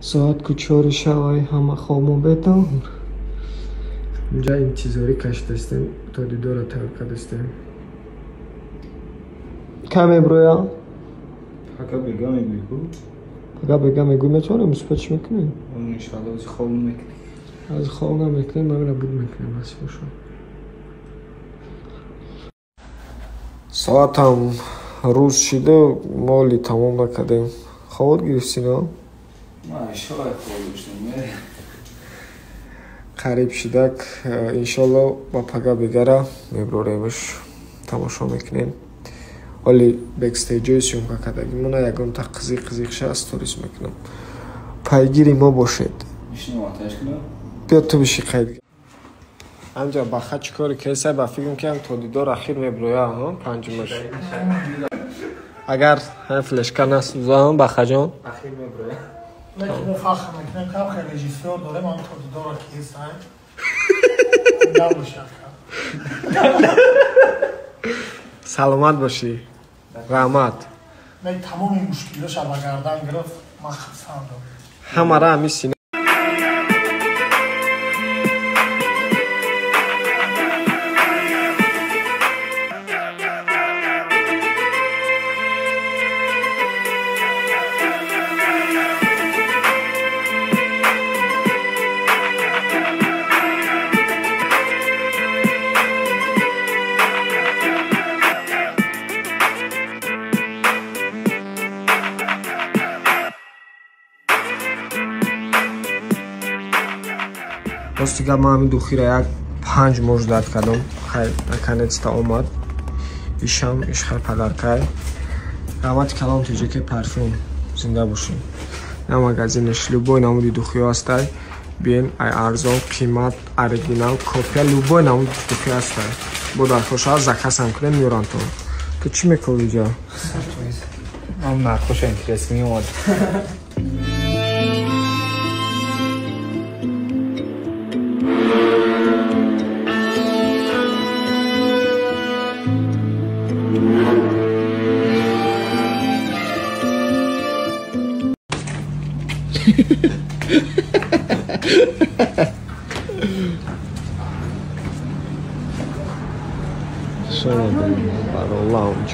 Соат ку 4 шавай ҳама хобмо бетор. Инҷа интизорӣ кашидастем, то дидора тайёр кардастем. Кай меброя? Пага бега мегӯй ку? Пага бега мегӯй, метавонем мусбат чӣ мекунем? Иншалло аз хоб мекунем. Аз хоб намекунем, мамира буд мекунем, насиб бошад. Соатам рӯз шиду моли тамом накардем. Хобот гирифтӣ, на? Қариб шидак, иншолло ба пага бегара меброремш, тамошо мекунем. Оли бэкстейҷои съёмка кардагимона ягонта қизиқ қизиқша сторис мекунам. Пайгири мо бошед. Биё ту биши қайд. Анҷа баха чӣ кори кесай, ба фикрам ки ҳам то дидор ахир меброя, панҷумаш. Агар ҳам флешка насӯзам, бахаҷон. Ахир меброя. Лекин мо фахр мекунем, ки ҳам режиссёр дорем, ҳам то дидора кесай. Набошад. Саломат бошӣ. Раҳмат. Мен тамоми мушкилоша ба гардан гирифт, ман хурсандам. Ҳамара ҳами сина. Рости гап, ман ҳамин духира як 5 моҳ ждат кардам. Хай, наконец-то омад. Ишам, иш хай падаркай. Раҳмати калом ТЖК парфюм. Зинда бошед. На магазинеш любой намуди духиё ҳастай. Биен, ай арзон, қимат, оригинал, копия, любой намуди духиё ҳастай. Бо дархоша заказ ҳам кунем, меорам то. Ту чӣ мекунӣ иҷа? Ман нархоша интерес меомад. Баро лаунж.